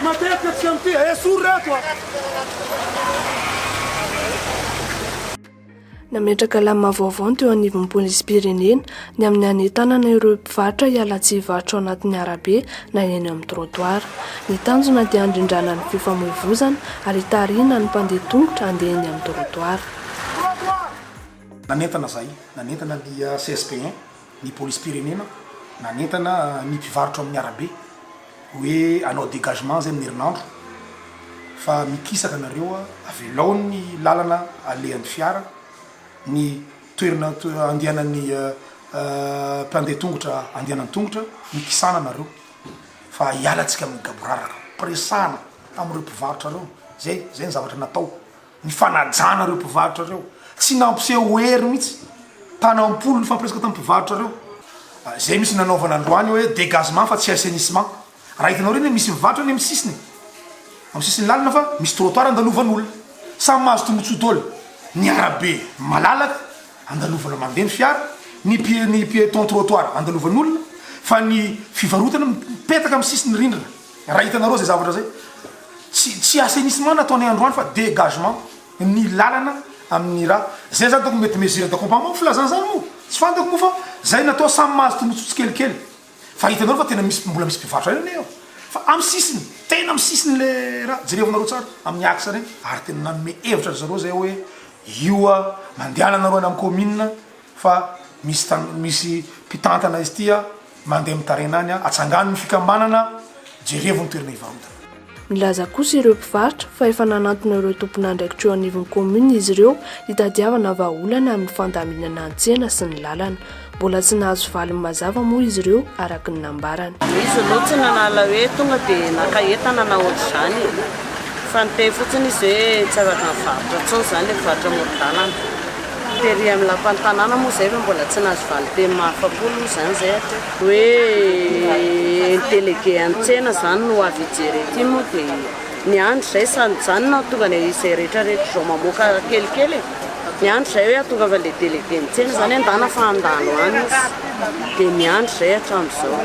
matetika tsy amin'ity, esory reto a! Nametraka lamina vaovao ny teo anivon'ny polisim-pirenena ny amin'ny hanentanana ireo mpivarotra hiala tsy hivarotra ao anatin'ny arabe na eny amin'ny trottoir. Ny tanjona dia handrindrana ny fifamoivozana ary hitarihina ny mpandeha tongotra handeha eny amin'ny trottoir. Nanentana izahay, nanentana ny CSP1, ny polisim-pirenena, nanentana ny mpivarotra amin'ny arabe hoe hanao dégagement zay amin'ny herinandro fa mikisaka nareo avelao ny lalana alehan'ny fiara, ny toerana andehanan'ny mpandeha tongotra andehanan'ny tongotra, mikisana nareo fa hiala tsika amin'ny gaboraraka, mpiresahana tamin'ireo mpivarotra reo, zay zay ny zavatra natao. Ny fanajana ireo mpivarotra ireo. Tsy nampiseho hery mihitsy. Tanam-polo nifampiresaka tamin'ny mpivarotra ireo. Izay mihitsy nanaovana androany hoe dégagement fa tsy assainissement. Raha hitanao ireny misy mivarotra any amin'ny sisiny. Amin'ny sisin'ny lalana fa misy trottoir andalovan'olona. Samy mahazo tombotsoa daholo. Ny arabe malalaka andalovana mandeha ny fiara, ny pie ny piéton trottoir andalovan'olona fa ny fivarotana mipetaka amin'ny sisin'ny rindrina. Raha hitanareo izay zavatra izay, tsy tsy assainissement nataonay androany fa dégagement ny lalana amin'ny raha. Zay zany tokony mety mesure d'accompagnement filazana zany moa, tsy fantako moa fa zay natao samy mahazo tombotsoa tsikelikely. Fa hitanareo fa tena misy mbola misy mpivarotra ihany anie eo fa amin'ny sisiny, tena amin'ny sisiny le raha, jerevinareo tsara amin'ny axe reny ary tena nanome hevitra ry zareo zay hoe io a mandehana nareo any amin'ny commune fa misy tan- misy mpitantana izy ity a mandeha mitaraina any a, atsangano ny fikambanana, jerevo ny toerana hivarotana. Nilaza kosa ireo mpivarotra fa efa nanantona ireo tompon'andraikitra eo anivon'ny kaominina izy ireo hitadiavana vahaolana amin'ny fandaminana ny tsena sy ny lalana. Mbola tsy nahazo valiny mazava moa izy ireo araka ny nambarany. Izy aloha tsy nanala hoe tonga dia naka entana na ohatr'izany e. Fa niteny fotsiny izy hoe tsy afaka mivarotra intsony izany ilay mpivarotra amoron-dalana. Tery amin'ny lapan'ny tanàna moa izay fa mbola tsy nahazo valin-teny mahafa-po aloha izany izay hatreto. Hoe ny délégué an'ny tsena izany no avy hijery ety moa dia niandry izay sa nijanona ho tonga ny izay rehetra rehetra izao mamoaka kelikely e. Niandry izay hoe hahatongavan'ilay délégué ny tsena izany andana fa handalo any izy. Dia miandry izay hatramin'izao.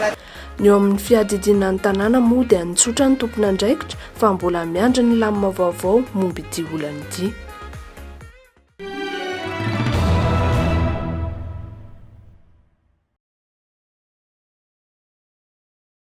Ny eo amin'ny fiadidiana ny tanàna moa dia nitsotra ny tompon'andraikitra fa mbola miandry ny lamina vaovao momba ity olana ity.